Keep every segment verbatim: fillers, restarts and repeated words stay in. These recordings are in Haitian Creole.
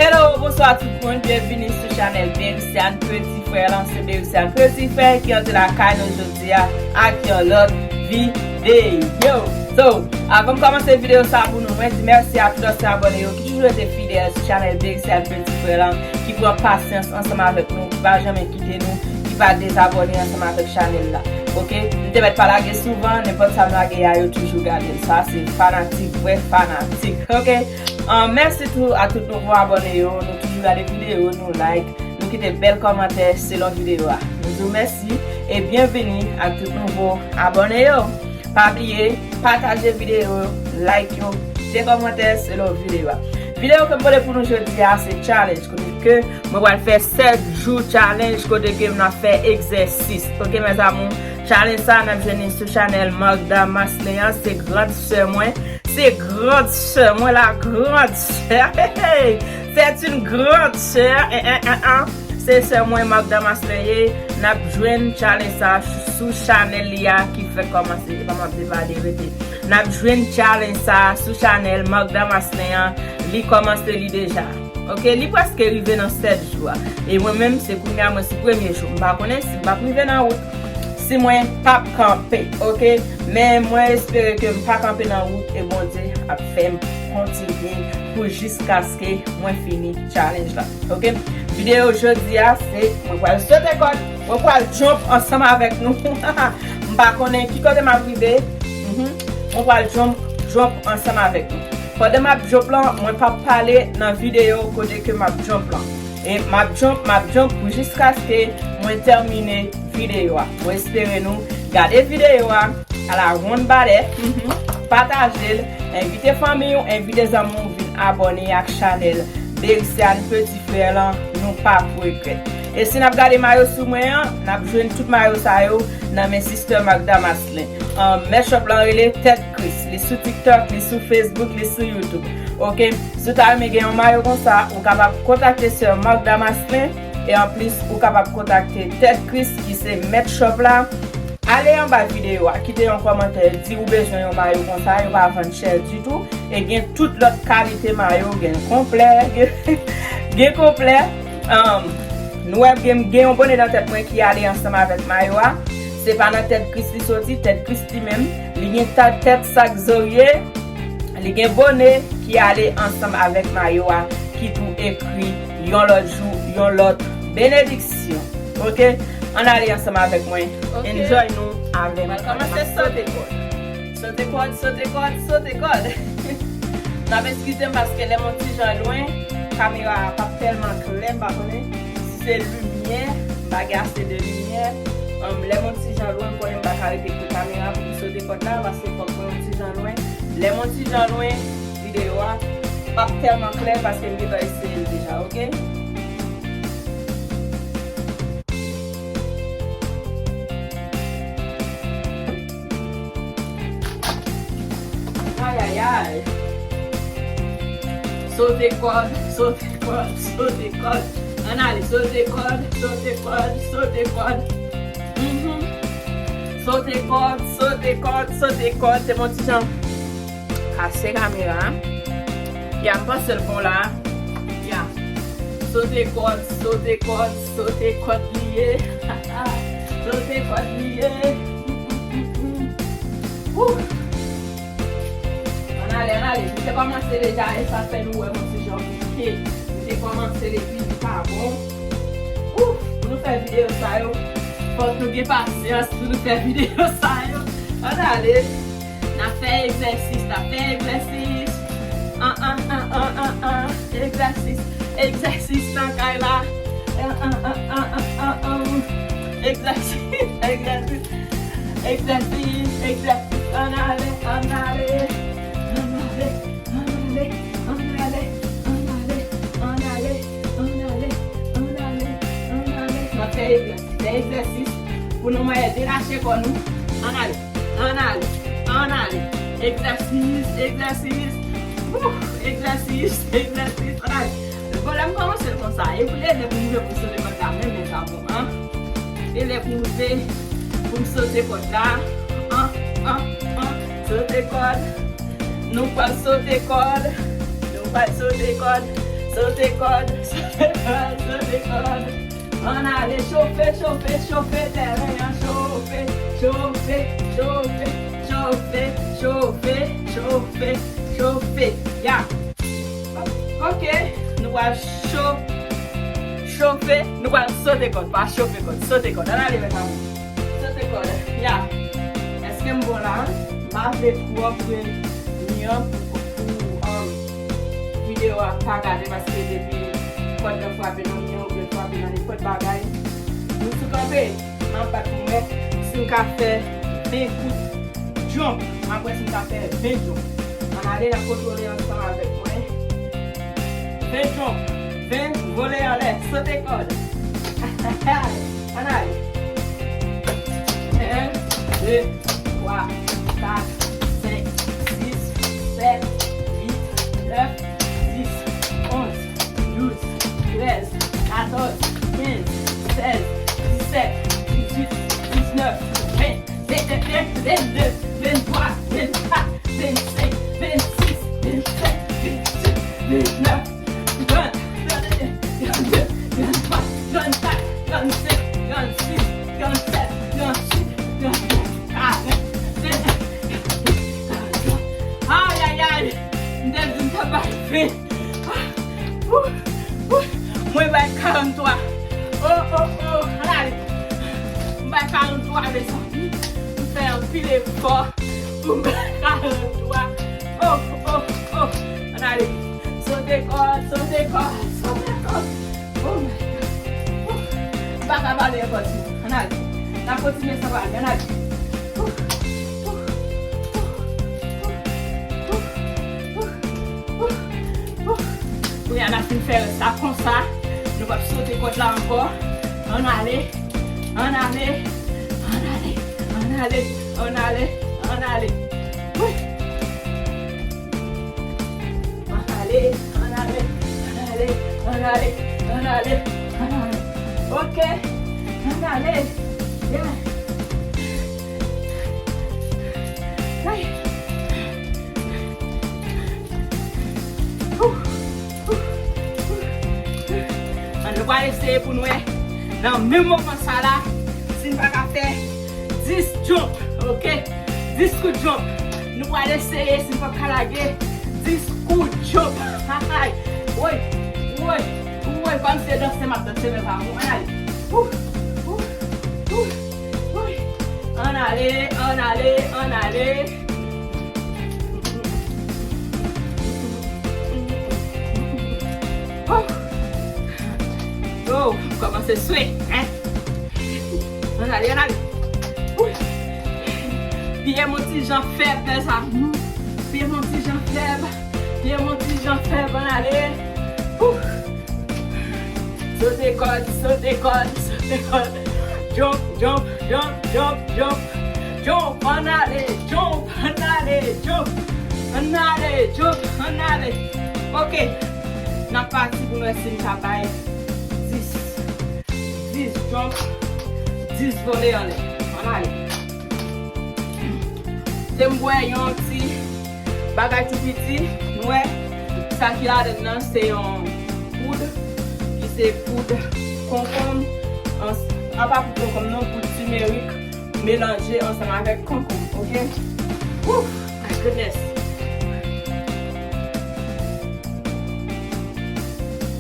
Hello, bonswa tout moun, byenvini sou chanèl Bericiane Petit Frère lan. Se Bericiane Petit Frère ki antre lakay nou jodi a ak yon lòt videyo. So, avan m kòmanse videyo sa pou nou, mwen di mèsi a tout ansyen abòne yo ki toujou rete fidèl sou chanèl Bericiane Petit Frère lan, ki pran pasyans ansanm avèk nou, ki pa janmen kite nou, ki pa dezabòne ansanm avèk chanèl la. Oke? M te mèt pa lage souvan, nenpòt sa m lage a, yo toujou gade l. Sa se fanatik, vrè fanatik. Oke? An, mèsi tou a tout nouvo abòne yo. Nou toujou gade videyo, nou like, nou kite bèl kòmantè selon videyo a. Nou di w mèsi e byenvini ak tout nouvo abòne yo. Pa bliye, pataje videyo yo, like yo, kite kòmantè selon videyo a. Videyo ke m pote pou nou jodi a, se challenge. Kote ke mwen pral fè sèt jou challenge, kote ke m ap fè egzèsis. Oke, mes amours, challenge sa, n ap jwenn li sou chanèl Magda Maslin an, se grand sè mwen. Se grand sè mwen, la grande sœur. Hey, hey. C'est une grande sœur. Eh, eh, eh, eh. Se sè mwen Magda Maslin ye. N ap jwenn challenge sa sou chanèl li a ki fèk kòmanse. E pa m ap devale rete. N ap jwenn challenge sa sou chanèl Magda Maslin an. Li kòmanse li deja. Oke, li prèske rive nan sèt jou a. E mwen menm, se kounye a, mwen se premye jou. M pa konnen si m p ap rive nan wout, si mwen p ap kanpe, oke? Men mwen espere ke m pa kanpe nan wout e Bondye ap fè m kontinye pou jiskaske mwen fini challenge la, oke? Videyo jodi a, se mwen pral sote kòd, mwen pral jump ansanm avèk nou. M pa konnen ki kote m ap rive. Mhm. Mwen pral jump, jump ansanm avèk nou. Pandan m ap jump lan, mwen p ap pale nan videyo kote ke m ap jump lan. E m ap jump, m ap jump pou jiskaske mwen tèmine videyo a. Mwen espere nou gade videyo a, a la wonn balè, mhm, pataje l, envite fanmi w, envite zanmi w vin abòne ak chanèl Bericiane Petit Frère lan, nou p ap regrèt. E si n ap gade mayo sou mwen an, n ap jwenn tout mayo sa yo nan men Sister Magda Maslin. An, mèt shop lan rele Tèt Kris. Li sou TikTok, li sou Facebook, li sou YouTube. Oke? Si w ta renmen gen yon mayo konsa, ou kapab kontakte Sè Magda Maslin. E anplis, ou kapab kontakte Tèt Kris ki se mèt shop la. Ale anba videyo a, kite yon kòmantè, di ou bezwen yon mayo konsa, yo pa vann chè ditou. E gen tout lòt kalite mayo, gen konplè, gen, gen konplè. Um, nou wè gen, gen yon bone nan tèt mwen ki ale ansanm avèk mayo a. Se pa nan Tèt Kris li soti, Tèt Kris li menm. Li gen ta-, tèt sak zorye. Li gen bone ki ale ansanm avèk mayo a, ki tou ekri yon lòt jou, yon lòt benediksyon. Oke? Ann ale ansanm avèk mwen. Oke. Enjoy nou avè m. Mwen kòmanse sote kòd. Sote kòd, sote kòd, sote kòd. N ap eskize m paske lè m yon ti jan lwen, kamera a p ap tèlman klè, m pa konnen si se limyè, m pa gen ase de limyè. Anm, lè m yon ti jan lwen, m konnen m pa ka rete pre kamera pou m sote kòd la, paske fòk mwen yon ti jan lwen. Lè m yon ti jan lwen, videyo a p ap tèlman klè paske m gentan eseye l deja, oke? Ayayay. Sote kòd, sote kòd, sote kòd. Ann ale, sote kòd, sote kòd, sote kòd. Mhm. Sote kòd, sote kòd, sote kòd. Se yon ti jan kase kamera a. Ya, m panse l bon la. Ya. Sote kòd, sote kòd, sote kòd li ye. Sote kòd li ye. Wouh. Ann ale, ann ale. M te kòmanse deja, e sa fè nou wè m yon ti jan bouke. M te kòmanse depi li pa bon. Ouf, pou nou fè videyo sa yo, fòk nou gen pasyans pou nou fè videyo sa yo. Ann ale. N ap fè egzèsis, n ap fè egzèsis. An, an, an, an, an, an. Egzèsis, egzèsis nan kay la. An, an, an, an, an, an, an. Egzèsis, egzèsis. Egzèsis, egzèsis. Ann ale, ann ale. Ann ale, ann ale, ann ale, ann ale, ann ale, ann ale, ann ale, ann ale. N ap fè egzèsis, fè egzèsis pou nou mwen delache kò nou. Ann ale, ann ale, ann ale. Egzèsis, egzèsis. Ouf, egzèsis, egzèsis. Ann ale. Bon, lè m kòmanse l konsa, e pou lè, lè pou m rive pou m sote kòd la, men, men sa bon, an. E lè pou m rive pou m sote kòd la, an, an, an, sote kòd. Nou pral sote kòd. Nou pral sote kòd. Sote kòd, sote kòd, sote kòd. Ann ale, chofe, chofe, chofe tèren an, chofe, chofe, chofe, chofe, chofe, chofe, chofe. Ya. Ok, nou pral cho-, chofe, nou pral sote kòd, pa chofe kòd, sote kòd. Ann ale, mezanmi. Sote kòd. Ya. Èske m bon la? M pa vle twòp li an pou, pou, um, videyo a pa gade paske depi kòd nan frape nan mi an oubyen frape nan nenpòt bagay, nou sou kanpe. M ap bat pou m wè si m ka fè ven kout jump. M ap wè si m ka fè ven jump. Ann ale, n ap kontwole ansanm avèk mwen. Ven jump, ven vole anlè, sote kòd. Ann ale. En, de, twa, kat, senk, sis, sèt, uit, nèf, dis, onz, douz, trèz, katòz, kenz, sèz, disèt, dizuit, diznèf, ven, venteyen, vennde, venntwa, vennkat, vennsenk, vennsis, vennsèt, vennwit, vennèf, trant, trannde, trannde, tranntwa, trannkat, trannsenk, trannsis, trannsèt, trannwit, trannèf, karant, karannde, karantwa. Ayayay! M te di m t ap bay ven. Mwen bay karantwa. Oh, oh, oh, ann ale. M bay karantwa, mezanmi. M fè anpil efò pou m bay karantwa. Oh, oh, oh. Ann ale. Sote kòd, sote kòd, sote kòd. Oh my God. Oh. M pa ka pale ankò, timoun. Ann ale. N ap kontinye san pale. Ann ale. Oh, oh, oh, oh, oh, oh, oh. Kounye a n ap fin fè rès la konsa. Nou p ap sote kòd la ankò. Ann ale, ann ale, ann ale, ann ale, ann ale, ann ale. Wi. Ann ale, ann ale, ann ale, ann ale, ann ale, ann ale. Ok. Ann ale. Yeah. Ay. Ann, nou pral eseye pou n wè nan menm moman sa la si n pa ka fè dis jump, ok? Dis kout jump. Nou pral eseye si n p ap ka lage dis kout jump. Hay, woy, woy, woy, kòmsi se danse m ap danse, mezanmi. Ann ale. Ou, ou, ou, ou. Ann ale, ann ale, ann ale. Oh. Oh, m kòmanse swe, hein? Ann ale, ann ale. Ouh. Pye m on ti jan fèb, mezanmi. Pye m on ti jan fèb. Pye m on ti jan fèb, ann ale. Ouh. Sote kòd, sote kòd, sote kòd. Jump, jump, jump, jump, jump. Jump, ann ale, jump, ann ale, jump. Ann ale, jump, ann ale. Ok. N ap pati pou n wè si n ka bay dis. Dis jump, dis vole anlè. Ann ale. Se m bwè yon ti bagay tou piti, nou wè, sa ki ladan l nan se yon poud, ki se poud konkonm, ans-, apa poud konkonm non, poud timerik melanje ansanm avèk konkonm, ok? Ouf, my goodness.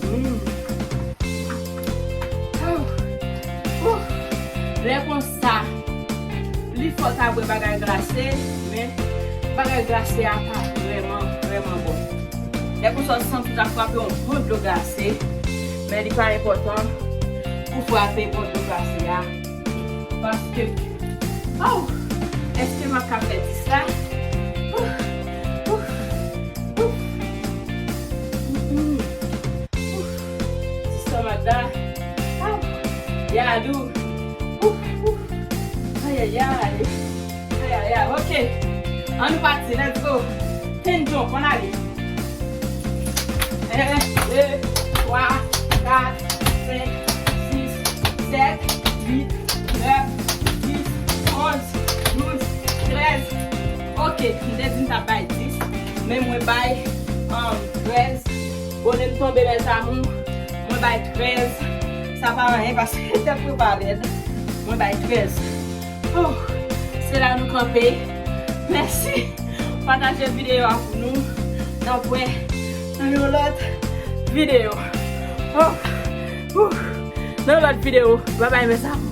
Mm. Oh. Ouf. Lè konsa, li fò ta bwè bagay glase, men bagay glase a pa vrèman, vrèman bon. Lè konsa, w santi w ta frape yon bon dlo glase, men li pa enpòtan pou frape bon dlo glase a. Paske, oh, èske m ap ka fè dis la? Ouf, ouf, ouf. Mm, mm. Ouf. Dis la, Magda. Ah, ya dou. Ouf, ouf. Ayayay. Ayayay, ok. Ann pati, let's go. Ten jump, ann ale. En, de, twa, kat, senk, sis, sèt, uit, nèf, dis, onz, douz, trèz. Ok, m te di m t ap bay dis, men mwen bay, um, trèz. Abòne m tonbe, mezanmi. Mwen bay trèz. Sa pa anyen paske tèt mwen pa lèd. Mwen bay trèz. Oh, se la nou kanpe. Mèsi. Pataje videyo a pou nou. N ap wè nan yon lòt videyo. Oh, oh. Nan yon lòt videyo. Babay, mezanmi.